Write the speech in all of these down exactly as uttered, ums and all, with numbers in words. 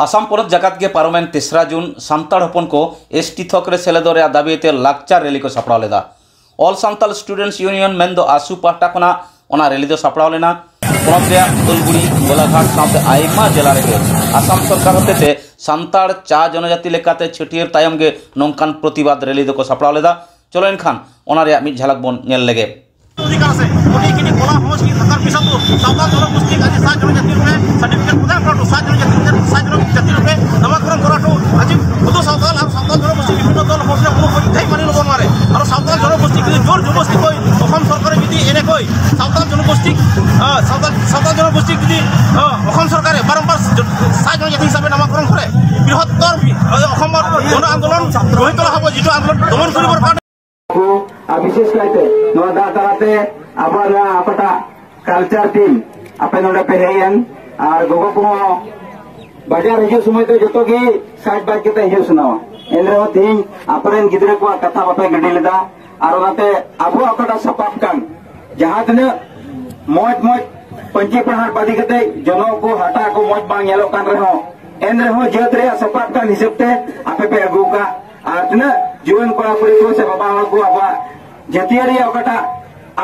ᱟᱥᱟᱢ ᱯᱚᱱᱚᱛ ᱡᱟᱠᱟᱛ ᱜᱮ ᱯᱟᱨᱚᱢᱮᱱ ᱛᱮᱥᱨᱟ ᱡᱩᱱ ᱥᱟᱱᱛᱟᱲ ᱦᱚᱯᱚᱱ ᱠᱚ ᱮᱥ ᱴᱤ ᱛᱷᱚᱠ ᱨᱮ ᱥᱮᱞᱮᱫᱚᱜ ᱨᱮᱭᱟᱜ ᱫᱟᱹᱵᱤ ᱛᱮ ᱞᱟᱠᱪᱟᱨ ᱨᱮᱞᱤ ᱠᱚ ᱥᱟᱯᱲᱟᱣ ᱞᱮᱫᱟ᱾ All Santal Students Union ᱢᱮᱱᱫᱚ ᱟᱥᱩ ᱯᱟᱦᱴᱟ ᱠᱷᱚᱱᱟᱜ ᱚᱱᱟ ᱨᱮᱞᱤ ᱫᱚ ᱥᱟᱯᱲᱟᱣ ᱞᱮᱱᱟ᱾ ᱯᱚᱱᱚᱛ ᱨᱮᱭᱟᱜ ᱩᱫᱟᱞᱜᱩᱲᱤ, ᱜᱳᱞᱟᱜᱷᱟᱴ ᱥᱟᱶᱛᱮ ᱟᱭᱢᱟ ᱡᱮᱞᱟ ᱨᱮᱜᱮ ᱟᱥᱟᱢ ᱥᱚᱨᱠᱟᱨ ᱦᱚᱛᱮᱛᱮ ᱥᱟᱱᱛᱟᱲ ᱪᱟ ᱡᱚᱱᱚᱡᱟᱛᱤ ᱞᱮᱠᱟᱛᱮ ᱪᱷᱟᱹᱴᱭᱟᱹᱨ ᱛᱟᱭᱚᱢ ᱜᱮ ᱱᱚᱝᱠᱟᱱ ᱯᱨᱚᱛᱤᱵᱟᱫ ᱨᱮᱞᱤ ᱫᱚᱠᱚ ᱥᱟᱯᱲᱟᱣ ᱞᱮᱫᱟ᱾ ᱪᱚᱞᱚ ᱮᱱᱠᱷᱟᱱ ᱚᱱᱟ ᱨᱮᱭᱟᱜ ᱢᱤᱫ ᱡᱷᱟᱞᱟᱠ ᱵᱚᱱ ᱧᱮᱞ ᱞᱮᱜᱮ᱾ অধিকার আছে। গতিকে এইখিনি কলা সংস্কৃতি থকাৰ পিছতো চাওতাল জনগোষ্ঠীক আজি চাহ জনজাতি হিচাপে চাৰ্টিফিকেট প্ৰদান কৰাটো, চাহ জনজাতি হিচাপে নামকৰণ কৰাটো আজি বড়ো চাওতাল আৰু চাওতাল জনগোষ্ঠীৰ বিভিন্ন দল সংগঠনে কোনো পধ্যেই মানি ল'ব নোৱাৰে। আৰু চাওতাল জনগোষ্ঠীক যদি জোৰ জবৰদস্তিকৈ অসম চৰকাৰে যদি এনেকৈ চাওতাল জনগোষ্ঠীক, আহ, চাওতাল, চাওতাল জনগোষ্ঠীক যদি, আহ, অসম চৰকাৰে বাৰম্বাৰ জ-, চাহ জনজাতি হিচাপে নামকৰণ কৰে, বৃহত্তৰ বি-, আহ, অসমৰ গণ আন্দোলন গঢ়ি তোলা হ'ব, যিটো আন্দোলন দমন কৰিবৰ কাৰণে। ᱠᱚ, ᱟᱨ ᱵᱤᱥᱮᱥ ᱠᱟᱭᱛᱮ ᱱᱚᱣᱟ ᱫᱟᱜ ᱛᱟᱞᱟᱛᱮ ᱟᱵᱚᱣᱟᱜ ᱱᱚᱣᱟ ᱚᱠᱟᱴᱟᱜ ᱠᱟᱞᱪᱟᱨ ᱴᱤᱢ ᱟᱯᱮ ᱱᱚᱰᱮ ᱯᱮ ᱦᱮᱡ ᱮᱱ, ᱟᱨ ᱜᱚᱜᱚ ᱠᱚᱦᱚᱸ ᱵᱟᱡᱟᱨ ᱦᱤᱡᱩᱜ ᱥᱚᱢᱚᱭ ᱫᱚ ᱡᱚᱛᱚ ᱜᱮ ᱥᱟᱡᱽ ᱵᱟᱡᱽ ᱠᱟᱛᱮ ᱦᱤᱡᱩᱜ ᱥᱟᱱᱟᱣᱟ᱾ ᱮᱱ ᱨᱮᱦᱚᱸ ᱛᱮᱦᱮᱧ ᱟᱯᱮ ᱨᱮᱱ ᱜᱤᱫᱽᱨᱟᱹ ᱠᱚᱣᱟᱜ ᱠᱟᱛᱷᱟ ᱵᱟᱯᱮ ᱜᱤᱰᱤ ᱞᱮᱫᱟ, ᱟᱨ ᱚᱱᱟᱛᱮ ᱟᱵᱚᱣᱟᱜ ᱚᱠᱟᱴᱟᱜ ᱥᱟᱯᱟᱵ ᱠᱟᱱ, ᱡᱟᱦᱟᱸ ᱛᱤᱱᱟᱹᱜ ᱢᱚᱡᱽ ᱢᱚᱡᱽ ᱯᱟᱹᱧᱪᱤ ᱯᱟᱲᱦᱟᱴ ᱵᱟᱸᱫᱮ ᱠᱟᱛᱮ ᱡᱚᱱᱚᱜ ᱠᱚ ᱦᱟᱴᱟᱜ ᱠᱚ ᱢᱚᱡᱽ ᱵᱟᱝ ᱧᱮᱞᱚᱜ ᱠᱟᱱ ᱨᱮᱦᱚᱸ, ᱮᱱ ᱨᱮᱦᱚᱸ ᱡᱟᱹᱛ ᱨᱮᱭᱟᱜ ᱥᱟᱯᱟᱵ ᱠᱟᱱ ᱦᱤᱥᱟᱹᱵ ᱛᱮ ᱟᱯᱮ ᱯᱮ ᱟᱹᱜᱩ ᱟᱠᱟᱫ᱾ ᱟᱨ ᱛᱤᱱᱟᱹᱜ ᱡᱩᱣᱟᱹᱱ ᱠᱚᱲᱟ ᱠᱩᱲᱤ ᱠᱚ ᱥᱮ ᱵᱟᱵᱟ ᱦᱚᱲ ᱠᱚ ᱟᱵᱚᱣᱟᱜ ᱡᱟᱹᱛᱤᱭᱟᱹᱨᱤ ᱨᱮᱭᱟᱜ ᱚᱠᱟᱴᱟᱜ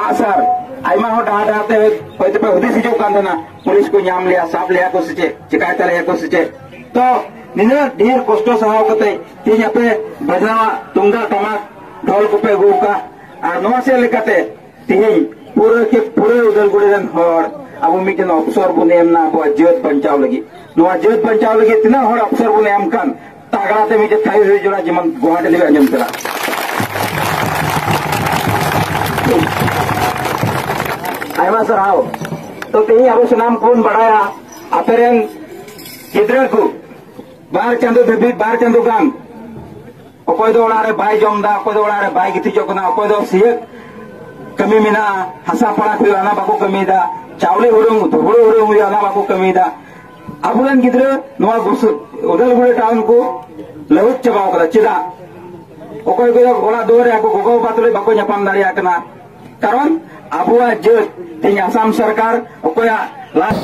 ᱟᱜᱼᱥᱟᱨ, ᱟᱭᱢᱟ ᱦᱚᱲ ᱰᱟᱦᱟᱨ ᱰᱟᱦᱟᱨ ᱛᱮ ᱦᱚᱭᱛᱳ ᱯᱮ ᱦᱩᱫᱤᱥ ᱦᱤᱡᱩᱜ ᱠᱟᱱ ᱛᱟᱦᱮᱱᱟ, ᱯᱩᱞᱤᱥ ᱠᱚ ᱧᱟᱢ ᱞᱮᱭᱟ, ᱥᱟᱵ ᱞᱮᱭᱟ ᱠᱚ ᱥᱮ ᱪᱮᱫ, ᱪᱮᱠᱟᱭ ᱛᱟᱞᱮᱭᱟ ᱠᱚ ᱥᱮ ᱪᱮᱫ᱾ ᱛᱚ, ᱱᱤᱱᱟᱹᱜ ᱰᱷᱮᱨ ᱠᱚᱥᱴᱚ ᱥᱟᱦᱟᱣ ᱠᱟᱛᱮ ᱛᱮᱦᱮᱧ ᱟᱯᱮ ᱵᱟᱡᱱᱟᱣᱟᱜ ᱛᱩᱢᱫᱟᱜ ᱴᱟᱢᱟᱠ ᱰᱷᱚᱞ ᱠᱚᱯᱮ ᱟᱹᱜᱩ ᱟᱠᱟᱫ, ᱟᱨ ᱱᱚᱣᱟ ᱥᱮᱫ ᱞᱮᱠᱟᱛᱮ ᱛᱮᱦᱮᱧ ᱯᱩᱨᱟᱹ ᱠᱮ ᱯᱩᱨᱟᱹ ᱩᱫᱟᱞᱜᱩᱲᱤ ᱨᱮᱱ ᱦᱚᱲ ᱟᱵᱚ ᱢᱤᱫᱴᱮᱱ ᱚᱯᱥᱚᱨ ᱵᱚᱱ ᱮᱢ ᱮᱱᱟ ᱟᱵᱚᱣᱟᱜ ᱡᱟᱹᱛ ᱵᱟᱧᱪᱟᱣ ᱞᱟᱹᱜᱤᱫ᱾ ᱱᱚᱣᱟ ᱡᱟᱹᱛ ᱵᱟᱧᱪᱟᱣ ᱞᱟᱹᱜᱤᱫ ᱛᱤᱱᱟᱹᱜ ᱦᱚᱲ ᱚᱯᱥᱚᱨ ᱵᱚᱱ ᱮᱢ ᱠᱟᱱ, ᱛᱟᱜᱲᱟ ᱛᱮ ᱢᱤᱫᱴᱮᱱ ᱛᱷᱟᱭᱚ ᱦᱩᱭ ᱡᱚᱲᱟ, ᱡᱮᱢᱚᱱ ᱜᱩᱣᱟᱦᱟᱴᱤ ᱞᱟᱹᱜᱤᱫ ᱟᱸᱡᱚᱢ ᱪᱟᱞᱟᱜ᱾ ᱟᱭᱢᱟ ᱥᱟᱨᱦᱟᱣ᱾ ᱛᱚ, ᱛᱮᱦᱮᱧ ᱟᱵᱚ ᱥᱟᱱᱟᱢ ᱠᱚᱵᱚᱱ ᱵᱟᱲᱟᱭᱟ, ᱟᱯᱮ ᱨᱮᱱ ᱜᱤᱫᱽᱨᱟᱹ ᱠᱚ ᱵᱟᱨ ᱪᱟᱸᱫᱚ ᱫᱷᱟᱹᱵᱤᱡ, ᱵᱟᱨ ᱪᱟᱸᱫᱚ ᱜᱟᱱ ᱚᱠᱚᱭ ᱫᱚ ᱚᱲᱟᱜ ᱨᱮ ᱵᱟᱭ ᱡᱚᱢ ᱮᱫᱟ, ᱚᱠᱚᱭ ᱫᱚ ᱚᱲᱟᱜ ᱨᱮ ᱵᱟᱭ ᱜᱤᱛᱤᱡᱚᱜ ᱠᱟᱱᱟ, ᱚᱠᱚᱭ ᱫᱚ ᱥᱤᱭᱟᱹᱜ ᱠᱟᱹᱢᱤ ᱢᱮᱱᱟᱜᱼᱟ, ᱦᱟᱥᱟ ᱯᱟᱲᱟᱜ ᱦᱩᱭᱩᱜᱼᱟ, ᱚᱱᱟ ᱵᱟᱠᱚ ᱠᱟᱹᱢᱤᱭᱮᱫᱟ, ᱪᱟᱣᱞᱮ ᱦᱩᱲᱩᱝ, ᱦᱩᱲᱩ ᱦᱩᱲᱩᱝ ᱦᱩᱭᱩᱜᱼᱟ, ᱚᱱᱟ ᱵᱟᱠᱚ ᱠᱟᱹᱢᱤᱭᱮᱫᱟ᱾ ᱟᱵᱚᱨᱮᱱ ᱜᱤᱫᱽᱨᱟᱹ ᱱᱚᱣᱟ ᱜᱩᱥ-, ᱩᱫᱟᱞᱜᱩᱲᱤ ᱴᱟᱣᱩᱱ ᱠᱚ ᱞᱟᱹᱦᱩᱫ ᱪᱟᱵᱟᱣ ᱠᱟᱫᱟ᱾ ᱪᱮᱫᱟᱜ? ᱚᱠᱚᱭ ᱠᱚᱫᱚ ᱚᱲᱟᱜ ᱫᱩᱣᱟᱹᱨ ᱨᱮ ᱟᱠᱚ ᱜᱚᱜᱚ ᱵᱟᱵᱟ ᱛᱩᱞᱩᱡ ᱵᱟᱠᱚ ᱧᱟᱯᱟᱢ ᱫᱟᱲᱮᱭᱟᱜ ᱠᱟᱱᱟ᱾ ᱠᱟᱨᱚᱱ ᱟᱵᱚᱣᱟᱜ ᱡᱟᱹᱛ ᱛᱮᱦᱮᱧ ᱟᱥᱟᱢ ᱥᱚᱨᱠᱟᱨ ᱚᱠᱚᱭᱟᱜ ᱞᱟ-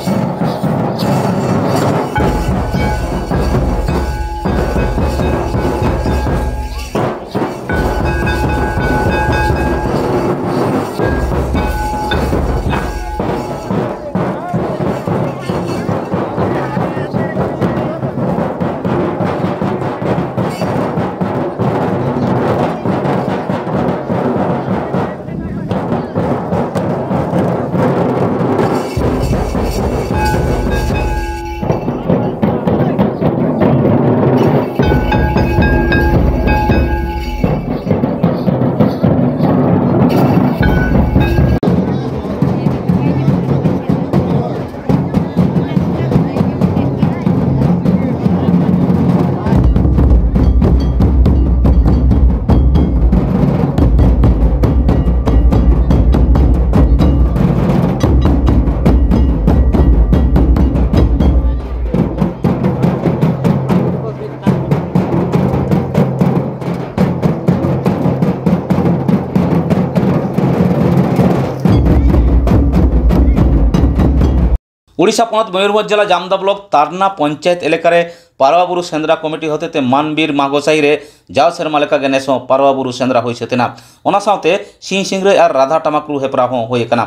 ᱳᱰᱤᱥᱟ ᱯᱚᱱᱚᱛ ᱢᱚᱭᱩᱨᱵᱷᱚᱸᱡᱽ ᱡᱮᱞᱟ ᱡᱟᱢᱫᱟ ᱵᱞᱚᱠ ᱛᱟᱨᱱᱟ ᱯᱚᱧᱪᱟᱭᱮᱛ ᱮᱞᱟᱠᱟ ᱨᱮ ᱯᱟᱨᱣᱟ ᱵᱩᱨᱩ ᱥᱮᱸᱫᱽᱨᱟ ᱠᱚᱢᱤᱴᱤ ᱦᱚᱛᱮᱛᱮ ᱢᱟᱱᱵᱤᱨ ᱢᱟᱜᱚᱥᱟᱦᱤ ᱨᱮ ᱡᱟᱣ ᱥᱮᱨᱢᱟ ᱞᱮᱠᱟᱜᱮ ᱱᱮᱥ ᱦᱚᱸ ᱯᱟᱨᱣᱟ ᱵᱩᱨᱩ ᱥᱮᱸᱫᱽᱨᱟ ᱦᱩᱭ ᱥᱟᱹᱛ ᱮᱱᱟ᱾ ᱚᱱᱟ ᱥᱟᱶᱛᱮ ᱥᱤᱧ ᱥᱤᱝᱨᱟᱹᱭ ᱟᱨ ᱨᱟᱫᱷᱟ ᱴᱟᱢᱟᱠ ᱨᱩ ᱦᱮᱯᱨᱟᱣ ᱦᱚᱸ ᱦᱩᱭ ᱟᱠᱟᱱᱟ᱾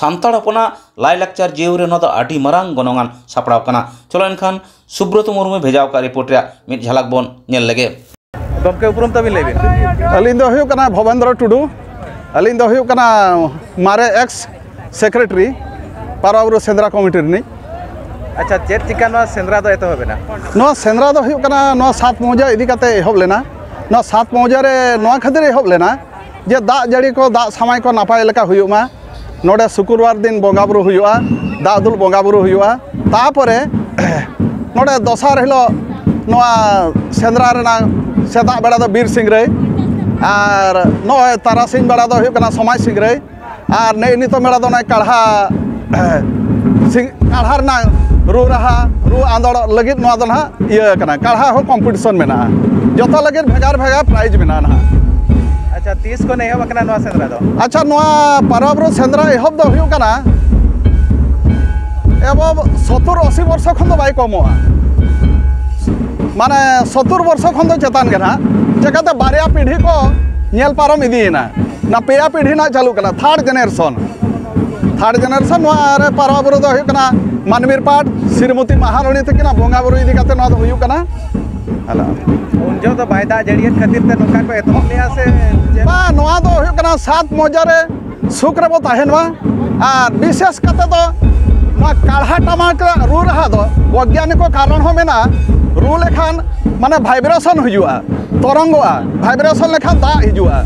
ᱥᱟᱱᱛᱟᱲ ᱦᱚᱯᱚᱱᱟᱜ ᱞᱟᱭᱼᱞᱟᱠᱪᱟᱨ ᱡᱤᱭᱟᱹᱣ ᱨᱮ ᱱᱚᱣᱟ ᱫᱚ ᱟᱹᱰᱤ ᱢᱟᱨᱟᱝ ᱜᱚᱱᱚᱝ ᱟᱱ ᱥᱟᱯᱲᱟᱣ ᱠᱟᱱᱟ᱾ ᱪᱚᱞᱚ ᱮᱱᱠᱷᱟᱱ ᱥᱩᱵᱨᱚᱛ ᱢᱩᱨᱢᱩᱭ ᱵᱷᱮᱡᱟ ᱟᱠᱟᱫ ᱨᱤᱯᱳᱨᱴ ᱨᱮᱭᱟᱜ ᱢᱤᱫ ᱡᱷᱟᱞᱟᱠ ᱵᱚᱱ ᱧᱮᱞ ᱞᱮᱜᱮ᱾ ᱜᱚᱢᱠᱮ, ᱩᱯᱨᱩᱢ ᱛᱟᱵᱤᱱ ᱞᱟᱹᱭ ᱵᱤᱱ᱾ ᱟᱹᱞᱤᱧ ᱫᱚ ᱦᱩᱭᱩᱜ ᱠᱟᱱᱟ ᱵᱷᱚᱵᱮᱱᱫᱨᱚ ᱴᱩᱰᱩ᱾ ᱟᱹᱞᱤᱧ ᱫᱚ ᱦᱩᱭᱩᱜ ᱠᱟᱱᱟ ᱢᱟᱨᱮ ᱮᱠᱥ ᱥᱮᱠᱨᱮᱴᱟᱨᱤ ᱯᱟᱨᱣᱟ ᱵᱩᱨᱩ ᱥᱮᱸᱫᱽᱨᱟ ᱠᱚᱢᱤᱴᱤ ᱨᱤᱱᱤᱡ᱾ ᱟᱪᱪᱷᱟ, ᱪᱮᱫ ᱪᱤᱠᱟ ᱱᱚᱣᱟ ᱥᱮᱸᱫᱽᱨᱟ ᱫᱚ ᱮᱛᱚᱦᱚᱵ ᱮᱱᱟ? ᱱᱚᱣᱟ ᱥᱮᱸᱫᱽᱨᱟ ᱫᱚ ᱦᱩᱭᱩᱜ ᱠᱟᱱᱟ ᱱᱚᱣᱟ ᱥᱟᱛ ᱢᱚᱣᱡᱟ ᱤᱫᱤ ᱠᱟᱛᱮ ᱮᱦᱚᱵ ᱞᱮᱱᱟ᱾ ᱱᱚᱣᱟ ᱥᱟᱛ ᱢᱚᱣᱡᱟ ᱨᱮ ᱱᱚᱣᱟ ᱠᱷᱟᱹᱛᱤᱨ ᱮᱦᱚᱵ ᱞᱮᱱᱟ ᱡᱮ ᱫᱟᱜ ᱡᱟᱹᱲᱤ ᱠᱚ, ᱫᱟᱜ ᱥᱟᱢᱟᱭ ᱠᱚ ᱱᱟᱯᱟᱭ ᱞᱮᱠᱟ ᱦᱩᱭᱩᱜ ᱢᱟ᱾ ᱱᱚᱰᱮ ᱥᱩᱠᱨᱵᱟᱨ ᱫᱤᱱ ᱵᱚᱸᱜᱟ ᱵᱩᱨᱩ ᱦᱩᱭᱩᱜᱼᱟ, ᱫᱟᱜ ᱫᱩᱞ ᱵᱚᱸᱜᱟ ᱵᱩᱨᱩ ᱦᱩᱭᱩᱜᱼᱟ᱾ ᱛᱟᱯᱚᱨᱮ ᱱᱚᱰᱮ ᱫᱚᱥᱟᱨ ᱦᱤᱞᱳᱜ ᱱᱚᱣᱟ ᱥᱮᱸᱫᱽᱨᱟ ᱨᱮᱱᱟᱜ ᱥᱮᱛᱟᱜ ᱵᱮᱲᱟ ᱫᱚ ᱵᱤᱨ ᱥᱤᱝᱨᱟᱹᱭ, ᱟᱨ ᱱᱚᱜᱼᱚᱭ ᱛᱟᱨᱟᱥᱤᱧ ᱵᱮᱲᱟ ᱫᱚ ᱦᱩᱭᱩᱜ ᱠᱟᱱᱟ ᱥᱚᱢᱟᱡᱽ ᱥᱤᱝᱨᱟᱹᱭ, ᱟᱨ ᱱᱮᱜᱼᱮ ᱱᱤᱛᱚᱜ ᱵᱮᱲᱟ ᱫᱚ ᱱᱚᱜᱼᱚᱭ ᱠᱟᱲᱦᱟ, ᱥᱤᱝ-, ᱠᱟᱲᱦᱟ ᱨᱮᱱᱟᱜ ᱨᱩ ᱨᱟᱦᱟ, ᱨᱩ ᱟᱸᱫᱳᱲ ᱞᱟᱹᱜᱤᱫ ᱱᱚᱣᱟ ᱫᱚ ᱱᱟᱦᱟᱜ ᱤᱭᱟᱹ ᱠᱟᱱᱟ, ᱠᱟᱲᱦᱟ ᱦᱚᱸ ᱠᱚᱢᱯᱤᱴᱤᱥᱚᱱ ᱢᱮᱱᱟᱜᱼᱟ᱾ ᱡᱚᱛᱚ ᱞᱟᱹᱜᱤᱫ ᱵᱷᱮᱜᱟᱨ ᱵᱷᱮᱜᱟᱨ ᱯᱨᱟᱭᱤᱡᱽ ᱢᱮᱱᱟᱜᱼᱟ ᱱᱟᱦᱟᱜ᱾ ᱟᱪᱪᱷᱟ, ᱛᱤᱥ ᱠᱷᱚᱱ ᱮᱦᱚᱵ ᱟᱠᱟᱱᱟ ᱱᱚᱣᱟ ᱥᱮᱸᱫᱽᱨᱟ ᱫᱚ? ᱟᱪᱪᱷᱟ, ᱱᱚᱣᱟ ᱯᱟᱨᱣᱟ ᱵᱩᱨᱩ ᱥᱮᱸᱫᱽᱨᱟ ᱮᱦᱚᱵ ᱫᱚ ᱦᱩᱭᱩᱜ ᱠᱟᱱᱟ, ᱮᱵᱚᱵ ᱥᱚᱛᱛᱚᱨ ᱟᱥᱤ ᱵᱚᱨᱥᱚ ᱠᱷᱚᱱ ᱫᱚ ᱵᱟᱭ ᱠᱚᱢᱚᱜᱼᱟ᱾ ᱢᱟᱱᱮ ᱥᱚᱛᱛᱚᱨ ᱵᱚᱨᱥᱚ ᱠᱷᱚᱱ ᱫᱚ ᱪᱮᱛᱟᱱ ᱜᱮ ᱱᱟᱦᱟᱜ᱾ ᱪᱮᱠᱟᱛᱮ ᱵᱟᱨᱭᱟ ᱯᱤᱲᱦᱤ ᱠᱚ ᱧᱮᱞ ᱯᱟᱨᱚᱢ ᱤᱫᱤᱭᱮᱱᱟ᱾ ᱱᱚᱣᱟ ᱯᱮᱭᱟ ᱯᱤᱲᱦᱤ ᱱᱟᱦᱟᱜ ᱪᱟᱹᱞᱩᱜ ᱠᱟᱱᱟ, ᱛᱷᱟᱨᱰ ᱡᱮᱱᱟᱨᱮᱥᱚᱱ᱾ ᱛᱷᱟᱨᱰ ᱡᱮᱱᱟᱨᱮᱥᱚᱱ ᱱᱚᱣᱟ ᱨᱮ ᱯᱟᱨᱣᱟ ᱵᱩᱨᱩ ᱫᱚ ᱦᱩᱭᱩᱜ ᱠᱟᱱᱟ ᱢᱟᱱᱢᱤᱨ ᱯᱟᱴ ᱥᱨᱤᱢᱚᱛᱤ ᱢᱟᱦᱟᱨᱟᱱᱤ ᱛᱟᱹᱠᱤᱱᱟᱜ ᱵᱚᱸᱜᱟ ᱵᱩᱨᱩ ᱤᱫᱤ ᱠᱟᱛᱮ ᱱᱚᱣᱟ ᱫᱚ ᱦᱩᱭᱩᱜ ᱠᱟᱱᱟ᱾ ᱦᱮᱞᱳ᱾ ᱩᱱ ᱡᱚᱦᱚᱜ ᱫᱚ ᱵᱟᱭ ᱫᱟᱜ ᱡᱟᱹᱲᱤᱭᱮᱫ ᱠᱷᱟᱹᱛᱤᱨ ᱛᱮ ᱱᱚᱝᱠᱟ ᱠᱚ ᱮᱛᱚᱦᱚᱵ ᱞᱮᱜᱼᱟ ᱥᱮ ᱪᱮᱫ? ᱵᱟᱝ, ᱱᱚᱣᱟ ᱫᱚ ᱦᱩᱭᱩᱜ ᱠᱟᱱᱟ ᱥᱟᱛ ᱢᱚᱡᱟ ᱨᱮ ᱥᱩᱠ ᱨᱮᱵᱚ ᱛᱟᱦᱮᱱ ᱢᱟ᱾ ᱟᱨ ᱵᱤᱥᱮᱥ ᱠᱟᱛᱮ ᱫᱚ ᱱᱚᱣᱟ ᱠᱟᱲᱦᱟ ᱴᱟᱢᱟᱠ ᱨᱮᱭᱟᱜ ᱨᱩ ᱨᱟᱦᱟ ᱫᱚ ᱵᱚᱭᱜᱟᱱᱤᱠ ᱠᱟᱨᱚᱱ ᱦᱚᱸ ᱢᱮᱱᱟᱜᱼᱟ᱾ ᱨᱩ ᱞᱮᱠᱷᱟᱱ ᱢᱟᱱᱮ ᱵᱷᱟᱭᱵᱨᱮᱥᱚᱱ ᱦᱤᱡᱩᱜᱼᱟ, ᱛᱚᱨᱚᱝᱜᱚᱜᱼᱟ᱾ ᱵᱷᱟᱭᱵᱨᱮᱥᱚᱱ ᱞᱮᱠᱷᱟᱱ ᱫᱟᱜ ᱦᱤᱡᱩᱜᱼᱟ᱾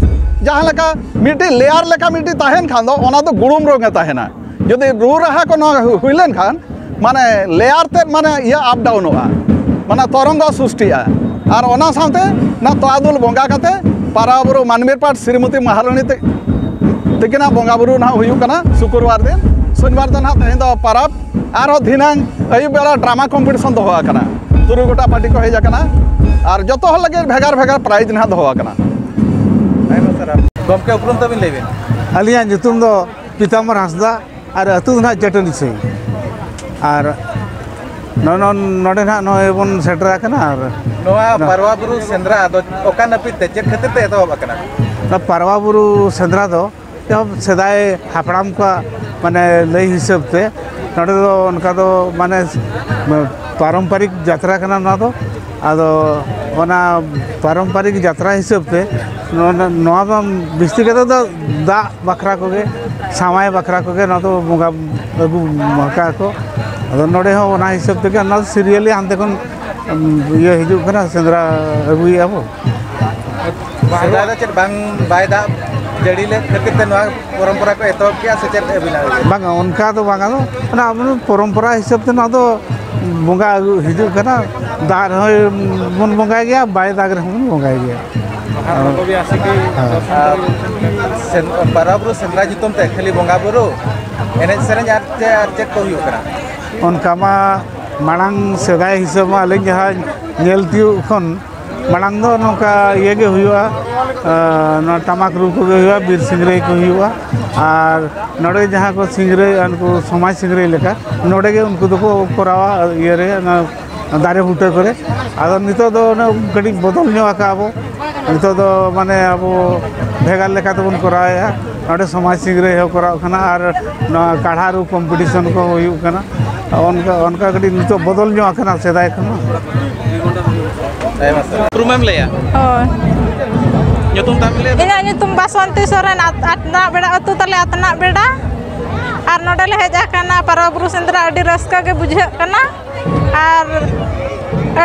ᱡᱟᱦᱟᱸ ᱞᱮᱠᱟ ᱢᱤᱫᱴᱤᱡ ᱞᱮᱭᱟᱨ ᱞᱮᱠᱟ ᱢᱤᱫᱴᱤᱡ ᱛᱟᱦᱮᱱ ᱠᱷᱟᱱ ᱫᱚ ᱚᱱᱟ ᱫᱚ ᱜᱩᱲᱩᱢ ᱨᱚᱝ ᱮ ᱛᱟᱦᱮᱱᱟ᱾ ᱡᱩᱫᱤ ᱨᱩ ᱨᱟᱦᱟ ᱠᱚ ᱱᱚᱣᱟ ᱦᱩᱭ ᱞᱮᱱᱠᱷᱟᱱ ᱢᱟᱱᱮ ᱞᱮᱭᱟᱨ ᱛᱮᱫ ᱢᱟᱱᱮ ᱤᱭᱟᱹ ᱟᱯ ᱰᱟᱣᱩᱱᱚᱜᱼᱟ, ᱢᱟᱱᱮ ᱛᱚᱨᱚᱝᱜᱚ ᱥᱨᱤᱥᱴᱤᱜᱼᱟ᱾ ᱟᱨ ᱚᱱᱟ ᱥᱟᱶᱛᱮ ᱚᱱᱟ ᱛᱚᱣᱟ ᱫᱩᱞ ᱵᱚᱸᱜᱟ ᱠᱟᱛᱮ ᱯᱟᱨᱣᱟ ᱵᱩᱨᱩ ᱢᱟᱱᱢᱤᱨ ᱯᱟᱴ ᱥᱨᱤᱢᱚᱛᱤ ᱢᱟᱦᱟᱨᱟᱱᱤ ᱛᱮ-, ᱛᱤᱠᱤᱱᱟᱜ ᱵᱚᱸᱜᱟ ᱵᱩᱨᱩ ᱱᱟᱦᱟᱜ ᱦᱩᱭᱩᱜ ᱠᱟᱱᱟ ᱥᱩᱠᱨᱵᱟᱨ ᱫᱤᱱ᱾ ᱥᱚᱱᱤᱵᱟᱨ ᱫᱚ ᱱᱟᱦᱟᱜ ᱛᱮᱦᱮᱧ ᱫᱚ ᱯᱟᱨᱟᱵᱽ᱾ ᱟᱨᱦᱚᱸ ᱫᱷᱤᱱᱟᱹᱝ ᱟᱹᱭᱩᱵ ᱵᱮᱲᱟ ᱰᱨᱟᱢᱟ ᱠᱚᱢᱯᱤᱴᱤᱥᱚᱱ ᱫᱚᱦᱚ ᱟᱠᱟᱱᱟ᱾ ᱛᱩᱨᱩᱭ ᱜᱚᱴᱟ ᱯᱟᱨᱴᱤ ᱠᱚ ᱦᱮᱡ ᱟᱠᱟᱱᱟ᱾ ᱟᱨ ᱡᱚᱛᱚ ᱦᱚᱲ ᱞᱟᱹᱜᱤᱫ ᱵᱷᱮᱜᱟᱨ ᱵᱷᱮᱜᱟᱨ ᱯᱨᱟᱭᱤᱡᱽ ᱱᱟᱦᱟᱜ ᱫᱚᱦᱚ ᱟᱠᱟᱱᱟ᱾ ᱟᱭᱢᱟ ᱥᱟᱨᱦᱟᱣ᱾ ᱜᱚᱢᱠᱮ, ᱩᱯᱨᱩᱢ ᱛᱟᱵᱤᱱ ᱞᱟᱹᱭ ᱵᱤᱱ᱾ ᱟᱹᱞᱤᱧᱟᱜ ᱧᱩᱛᱩᱢ ᱫᱚ ᱯᱤᱛᱟᱢᱵᱚᱨ ᱦᱟᱸᱥᱫᱟ ᱟᱨ ᱟᱹᱛᱩ ᱫᱚ ᱱᱟᱦᱟᱜ ᱪᱟᱹᱴᱟᱹᱱᱤ ᱥᱟᱹᱭ᱾ ᱟᱨ ᱱᱚᱜᱼᱚ ᱱᱚᱰᱮ ᱱᱟᱦᱟᱜ ᱱᱚᱜᱼᱚᱭ ᱵᱚᱱ ᱥᱮᱴᱮᱨ ᱟᱠᱟᱱᱟ᱾ ᱟᱨ ᱱᱚᱣᱟ ᱱᱚ- ᱯᱟᱨᱣᱟ ᱵᱩᱨᱩ ᱥᱮᱸᱫᱽᱨᱟ ᱫᱚ ᱚᱠᱟ ᱱᱟᱹᱯᱤᱛ ᱛᱮ, ᱪᱮᱫ ᱠᱷᱟᱹᱛᱤᱨ ᱛᱮ ᱮᱛᱚᱦᱚᱵ ᱟᱠᱟᱱᱟ? ᱱᱚᱣᱟ ᱯᱟᱨᱣᱟ ᱵᱩᱨᱩ ᱥᱮᱸᱫᱽᱨᱟ ᱫᱚ ᱮᱦᱚᱵ ᱥᱮᱫᱟᱭ ᱦᱟᱯᱲᱟᱢ ᱠᱚᱣᱟᱜ ᱢᱟᱱᱮ ᱞᱟᱹᱭ ᱦᱤᱥᱟᱹᱵ ᱛᱮ ᱱᱚᱰᱮ ᱫᱚ ᱚᱱᱠᱟ ᱫᱚ ᱢᱟᱱᱮ ᱯᱟᱨᱚᱢᱯᱟᱨᱤᱠ ᱡᱟᱛᱨᱟ ᱠᱟᱱᱟ ᱱᱚᱣᱟ ᱫᱚ᱾ ᱟᱫᱚ ᱚᱱᱟ ᱯᱟᱨᱚᱢᱯᱟᱨᱤᱠ ᱡᱟᱛᱨᱟ ᱦᱤᱥᱟᱹᱵ ᱛᱮ ᱱᱚᱣᱟ ᱱᱚᱣᱟ ᱫᱚ ᱵᱤᱥᱛᱤ ᱠᱟᱛᱮ ᱫᱚ ᱫᱟᱜ ᱵᱟᱠᱷᱨᱟ ᱠᱚᱜᱮ, ᱥᱟᱶᱟᱭ ᱵᱟᱠᱷᱨᱟ ᱠᱚᱜᱮ ᱱᱚᱣᱟ ᱫᱚ ᱵᱚᱸᱜᱟ ᱟᱹᱜᱩ ᱟᱠᱟᱫ ᱠᱚ᱾ ᱟᱫᱚ ᱱᱚᱰᱮ ᱦᱚᱸ ᱚᱱᱟ ᱦᱤᱥᱟᱹᱵ ᱛᱮᱜᱮ ᱚᱱᱟ ᱥᱤᱨᱤᱭᱟᱞᱤ ᱦᱟᱱᱛᱮ ᱠᱷᱚᱱ ᱤᱭᱟᱹ ᱦᱤᱡᱩᱜ ᱠᱟᱱᱟ, ᱥᱮᱸᱫᱽᱨᱟ ᱟᱹᱜᱩᱭᱮᱫᱼᱟ ᱵᱚ᱾ ᱥᱮᱫᱟᱭ ᱫᱚ ᱪᱮᱫ ᱵᱟᱝ, ᱵᱟᱭ ᱫᱟᱜ ᱡᱟᱹᱲᱤ ᱞᱮᱫ ᱠᱷᱟᱹᱛᱤᱨ ᱛᱮ ᱱᱚᱣᱟ ᱯᱚᱨᱚᱢᱯᱚᱨᱟ ᱠᱚ ᱮᱛᱚᱦᱚᱵ ᱠᱮᱜᱼᱟ ᱥᱮ ᱪᱮᱫ ᱟᱹᱵᱤᱱᱟᱜ ᱩᱭᱦᱟᱹᱨ? ᱵᱟᱝᱟ, ᱚᱱᱠᱟ ᱫᱚ ᱵᱟᱝᱟ, ᱫᱚ ᱚᱱᱟ ᱟᱵᱚ ᱯᱚᱨᱚᱢᱯᱚᱨᱟ ᱦᱤᱥᱟᱹᱵ ᱛᱮ ᱱᱚᱣᱟ ᱫᱚ ᱵᱚᱸᱜᱟ ᱟᱹᱜᱩ ᱦᱤᱡᱩᱜ ᱠᱟᱱᱟ᱾ ᱫᱟᱜ ᱨᱮᱦᱚᱸ ᱵᱚᱱ ᱵᱚᱸᱜᱟᱭ ᱜᱮᱭᱟ, ᱵᱟᱭ ᱫᱟᱜ ᱨᱮᱦᱚᱸ ᱵᱚᱱ ᱵᱚᱸᱜᱟᱭ ᱜᱮᱭᱟ᱾ ᱟᱨ ᱥᱮᱱ-, ᱯᱟᱨᱣᱟ ᱵᱩᱨᱩ ᱥᱮᱸᱫᱽᱨᱟ ᱧᱩᱛᱩᱢ ᱛᱮ ᱠᱷᱟᱹᱞᱤ ᱵᱚᱸᱜᱟ ᱵᱩᱨᱩ, ᱮᱱᱮᱡ ᱥᱮᱨᱮᱧ ᱟᱨ ᱪᱮᱫ, ᱟᱨ ᱪᱮᱫ ᱠᱚ ᱦᱩᱭᱩᱜ ᱠᱟᱱᱟ? ᱚᱱᱠᱟ ᱢᱟ ᱢᱟᱲᱟᱝ ᱥᱮᱫᱟᱭ ᱦᱤᱥᱟᱹᱵ ᱢᱟ ᱟᱹᱞᱤᱧ ᱡᱟᱦᱟᱸ ᱧᱮᱞ ᱛᱤᱭᱳᱜ ᱠᱷᱚᱱ ᱢᱟᱲᱟᱝ ᱫᱚ ᱱᱚᱝᱠᱟ ᱤᱭᱟᱹ ᱜᱮ ᱦᱩᱭᱩᱜᱼᱟ, ᱟᱸ, ᱱᱚᱣᱟ ᱴᱟᱢᱟᱠ ᱨᱩ ᱠᱚᱜᱮ ᱦᱩᱭᱩᱜᱼᱟ, ᱵᱤᱨ ᱥᱤᱝᱨᱟᱹᱭ ᱠᱚ ᱦᱩᱭᱩᱜᱼᱟ᱾ ᱟᱨ ᱱᱚᱰᱮ ᱡᱟᱦᱟᱸ ᱠᱚ ᱥᱤᱝᱨᱟᱹᱭ, ᱩᱱᱠᱩ ᱥᱚᱢᱟᱡᱽ ᱥᱤᱝᱨᱟᱹᱭ ᱞᱮᱠᱟ ᱱᱚᱰᱮ ᱜᱮ ᱩᱱᱠᱩ ᱫᱚᱠᱚ ᱠᱚᱨᱟᱣᱟ ᱤᱭᱟᱹ ᱨᱮ, ᱚᱱᱟ ᱫᱟᱨᱮ ᱵᱩᱴᱟᱹ ᱠᱚᱨᱮ᱾ ᱟᱫᱚ ᱱᱤᱛᱚᱜ ᱫᱚ ᱚᱱᱮ ᱠᱟᱹᱴᱤᱡ ᱵᱚᱫᱚᱞ ᱧᱚᱜ ᱟᱠᱟᱜᱼᱟ ᱵᱚ᱾ ᱱᱤᱛᱚᱜ ᱫᱚ ᱢᱟᱱᱮ ᱟᱵᱚ ᱵᱷᱮᱜᱟᱨ ᱞᱮᱠᱟ ᱛᱮᱵᱚᱱ ᱠᱚᱨᱟᱣᱮᱫᱼᱟ᱾ ᱱᱚᱰᱮ ᱥᱚᱢᱟᱡᱽ ᱥᱤᱝᱨᱟᱹᱭ ᱦᱚᱸ ᱠᱚᱨᱟᱣ ᱠᱟᱱᱟ ᱟᱨ ᱱᱚᱣᱟ ᱠᱟᱲᱦᱟ ᱨᱩ ᱠᱚᱢᱯᱤᱴᱤᱥᱚᱱ ᱠᱚ ᱦᱩᱭᱩᱜ ᱠᱟᱱᱟ᱾ ᱚᱱᱠᱟ, ᱚᱱᱠᱟ ᱠᱟᱹᱴᱤᱡ ᱱᱤᱛᱚᱜ ᱵᱚᱫᱚᱞ ᱧᱚᱜ ᱟᱠᱟᱱᱟ ᱥᱮᱫᱟᱭ ᱠᱷᱚᱱ ᱦᱚᱸ᱾ ᱩᱯᱨᱩᱢᱮᱢ ᱞᱟᱹᱭᱟ? ᱦᱳᱭ᱾ ᱧᱩᱛᱩᱢ ᱛᱟᱢ ᱞᱟᱹᱭᱟ? ᱤᱧᱟᱹᱜ ᱧᱩᱛᱩᱢ ᱵᱟᱥᱚᱱᱛᱤ ᱥᱚᱨᱮᱱ, ᱟᱛ-, ᱟᱛᱱᱟᱜ ᱵᱮᱲᱟ ᱟᱹᱛᱩ ᱛᱟᱞᱮ ᱟᱛᱱᱟᱜ ᱵᱮᱲᱟ᱾ ᱟᱨ ᱱᱚᱰᱮ ᱞᱮ ᱦᱮᱡ ᱟᱠᱟᱱᱟ, ᱯᱟᱨᱣᱟ ᱵᱩᱨᱩ ᱥᱮᱸᱫᱽᱨᱟ ᱟᱹᱰᱤ ᱨᱟᱹᱥᱠᱟᱹ ᱜᱮ ᱵᱩᱡᱷᱟᱹᱜ ᱠᱟᱱᱟ᱾ ᱟᱨ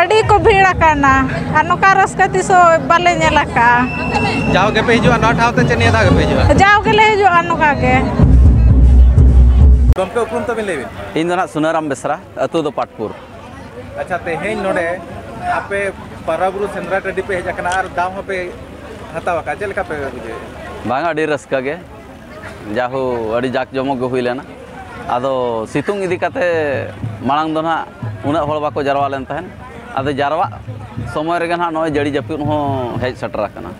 ᱟᱹᱰᱤ ᱠᱚ ᱵᱷᱤᱲ ᱟᱠᱟᱱᱟ᱾ ᱟᱨ ᱱᱚᱝᱠᱟ ᱨᱟᱹᱥᱠᱟᱹ ᱛᱤᱥ ᱦᱚᱸ ᱵᱟᱞᱮ ᱧᱮᱞ ᱟᱠᱟᱫᱼᱟ᱾ ᱡᱟᱣ ᱜᱮᱯᱮ ᱦᱤᱡᱩᱜᱼᱟ ᱱᱚᱣᱟ ᱴᱷᱟᱶ ᱛᱮ, ᱪᱮ ᱱᱤᱭᱟᱹ ᱫᱷᱟᱣ ᱜᱮᱯᱮ ᱦᱤᱡᱩᱜᱼᱟ? ᱡᱟᱣ ᱜᱮᱞᱮ ᱦᱤᱡᱩᱜᱼᱟ ᱱᱚᱝᱠᱟ ᱜᱮ᱾ ᱜᱚᱢᱠᱮ, ᱩᱯᱨᱩᱢ ᱛᱟᱵᱤᱱ ᱞᱟᱹᱭ ᱵᱤᱱ᱾ ᱤᱧ ᱫᱚ ᱱᱟᱦᱟᱜ ᱥᱩᱱᱟᱹᱨᱟᱢ ᱵᱮᱥᱨᱟ, ᱟᱹᱛᱩ ᱫᱚ ᱯᱟᱴᱯᱩᱨ᱾ ᱟᱪᱪᱷᱟ, ᱛᱮᱦᱮᱧ ᱱᱚᱰᱮ ᱟᱯᱮ ᱯᱟᱨᱣᱟ ᱵᱩᱨᱩ ᱥᱮᱸᱫᱽᱨᱟ ᱴᱟᱺᱰᱤ ᱯᱮ ᱦᱮᱡ ᱟᱠᱟᱱᱟ ᱟᱨ ᱫᱟᱣ ᱦᱚᱸᱯᱮ ᱦᱟᱛᱟᱣ ᱟᱠᱟᱫᱼᱟ, ᱪᱮᱫ ᱞᱮᱠᱟ ᱯᱮ ᱵᱩᱡᱷᱟᱹᱣᱮᱫᱼᱟ? ᱵᱟᱝ, ᱟᱹᱰᱤ ᱨᱟᱹᱥᱠᱟᱹ ᱜᱮ᱾ ᱡᱟᱦᱳ, ᱟᱹᱰᱤ ᱡᱟᱠ ᱡᱚᱢᱚᱠ ᱜᱮ ᱦᱩᱭ ᱞᱮᱱᱟ᱾ ᱟᱫᱚ ᱥᱤᱛᱩᱝ ᱤᱫᱤ ᱠᱟᱛᱮ ᱢᱟᱲᱟᱝ ᱫᱚ ᱱᱟᱦᱟᱜ ᱩᱱᱟᱹᱜ ᱦᱚᱲ ᱵᱟᱠᱚ ᱡᱟᱨᱣᱟ ᱞᱮᱱ ᱛᱟᱦᱮᱸᱫ᱾ ᱟᱫᱚ ᱡᱟᱨᱣᱟᱜ ᱥᱚᱢᱚᱭ ᱨᱮᱜᱮ ᱱᱟᱦᱟᱜ ᱱᱚᱜᱼᱚᱭ ᱡᱟᱹᱲᱤ ᱡᱟᱹᱯᱩᱫ ᱦᱚᱸ ᱦᱮᱡ ᱥᱮᱴᱮᱨ ᱟᱠᱟᱱᱟ᱾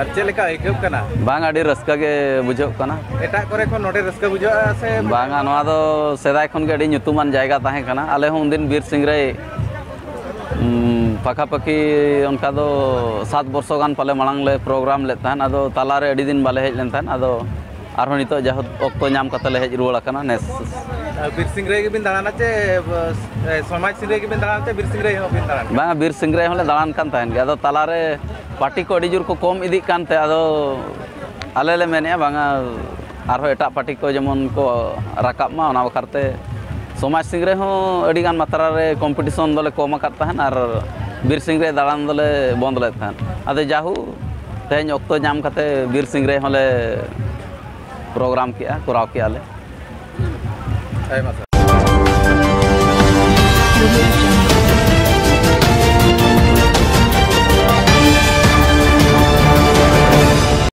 ᱟᱨ ᱪᱮᱫ ᱞᱮᱠᱟ ᱟᱹᱭᱠᱟᱹᱜ ᱠᱟᱱᱟ? ᱵᱟᱝ, ᱟᱹᱰᱤ ᱨᱟᱹᱥᱠᱟᱹ ᱜᱮ ᱵᱩᱡᱷᱟᱹᱜ ᱠᱟᱱᱟ᱾ ᱮᱴᱟᱜ ᱠᱚᱨᱮ ᱠᱷᱚᱱ ᱱᱚᱰᱮ ᱨᱟᱹᱥᱠᱟᱹ ᱵᱩᱡᱷᱟᱹᱜᱼᱟ ᱥᱮ? ᱵᱟᱝᱟ, ᱱᱚᱣᱟ ᱫᱚ ᱥᱮᱫᱟᱭ ᱠᱷᱚᱱ ᱜᱮ ᱟᱹᱰᱤ ᱧᱩᱛᱩᱢᱟᱱ ᱡᱟᱭᱜᱟ ᱛᱟᱦᱮᱸ ᱠᱟᱱᱟ᱾ ᱟᱞᱮ ᱦᱚᱸ ᱩᱱᱫᱤᱱ ᱵᱤᱨ ᱥᱤᱝᱨᱟᱹᱭ, ᱩᱢ, ᱯᱟᱠᱷᱟᱯᱟᱠᱷᱤ ᱚᱱᱠᱟ ᱫᱚ ᱥᱟᱛ ᱵᱚᱨᱥᱚ ᱜᱟᱱ ᱯᱟᱞᱮ ᱢᱟᱲᱟᱝ ᱞᱮ ᱯᱨᱳᱜᱨᱟᱢ ᱞᱮᱫ ᱛᱟᱦᱮᱸᱫ᱾ ᱟᱫᱚ ᱛᱟᱞᱟᱨᱮ ᱟᱹᱰᱤ ᱫᱤᱱ ᱵᱟᱞᱮ ᱦᱮᱡ ᱞᱮᱱ ᱛᱟᱦᱮᱸᱫ᱾ ᱟᱫᱚ ᱟᱨᱦᱚᱸ ᱱᱤᱛᱚᱜ ᱡᱟᱦᱳᱠ ᱚᱠᱛᱚ ᱧᱟᱢ ᱠᱟᱛᱮ ᱞᱮ ᱦᱮᱡ ᱨᱩᱣᱟᱹᱲ ᱟᱠᱟᱱᱟ ᱱᱮᱥ᱾ ᱟᱨ ᱵᱤᱨ ᱥᱤᱝᱨᱟᱹᱭ ᱜᱮᱵᱤᱱ ᱫᱟᱬᱟᱱᱟ ᱪᱮ, ᱮ, ᱥᱚᱢᱟᱡᱽ ᱥᱤᱝᱨᱟᱹᱭ ᱜᱮᱵᱤᱱ ᱫᱟᱬᱟᱱᱟ ᱪᱮ ᱵᱤᱨ ᱥᱤᱝᱨᱟᱹᱭ ᱦᱚᱸ ᱵᱤᱱ ᱫᱟᱬᱟᱱᱟ? ᱵᱟᱝᱟ, ᱵᱤᱨ ᱥᱤᱝᱨᱟᱹᱭ ᱦᱚᱸᱞᱮ ᱫᱟᱬᱟᱱ ᱠᱟᱱ ᱛᱟᱦᱮᱱ ᱜᱮᱭᱟ᱾ ᱟᱫᱚ ᱛᱟᱞᱟᱨᱮ ᱯᱟᱨᱴᱤ ᱠᱚ ᱟᱹᱰᱤ ᱡᱳᱨ ᱠᱚ ᱠᱚᱢ ᱤᱫᱤᱜ ᱠᱟᱱᱛᱮ, ᱟᱫᱚ ᱟᱞᱮ ᱞᱮ ᱢᱮᱱᱮᱫᱼᱟ, ᱵᱟᱝᱟ, ᱟᱨᱦᱚᱸ ᱮᱴᱟᱜ ᱯᱟᱨᱴᱤ ᱠᱚ ᱡᱮᱢᱚᱱ ᱠᱚ ᱨᱟᱠᱟᱵ ᱢᱟ, ᱚᱱᱟ ᱵᱟᱠᱷᱨᱟᱛᱮ ᱥᱚᱢᱟᱡᱽ ᱥᱤᱝᱨᱟᱹᱭ ᱦᱚᱸ ᱟᱹᱰᱤᱜᱟᱱ ᱢᱟᱛᱨᱟ ᱨᱮ ᱠᱚᱢᱯᱤᱴᱤᱥᱚᱱ ᱫᱚᱞᱮ ᱠᱚᱢ ᱟᱠᱟᱫ ᱛᱟᱦᱮᱸᱫ ᱟᱨ ᱵᱤᱨ ᱥᱤᱝᱨᱟᱹᱭ ᱫᱟᱬᱟᱱ ᱫᱚᱞᱮ ᱵᱚᱱᱫ ᱞᱮᱫ ᱛᱟᱦᱮᱸᱫ᱾ ᱟᱫᱚ ᱡᱟᱦᱳ, ᱛᱮᱦᱮᱧ ᱚᱠᱛᱚ ᱧᱟᱢ ᱠᱟᱛᱮ ᱵᱤᱨ ᱥᱤᱝᱨᱟᱹᱭ ᱦᱚᱸᱞᱮ ᱯᱨᱳᱜᱨᱟᱢ ᱠᱮᱜᱼᱟ, ᱠᱚᱨᱟᱣ ᱠᱮᱜᱼᱟ ᱞᱮ᱾ ᱟᱭᱢᱟ ᱥᱟᱨᱦᱟᱣ᱾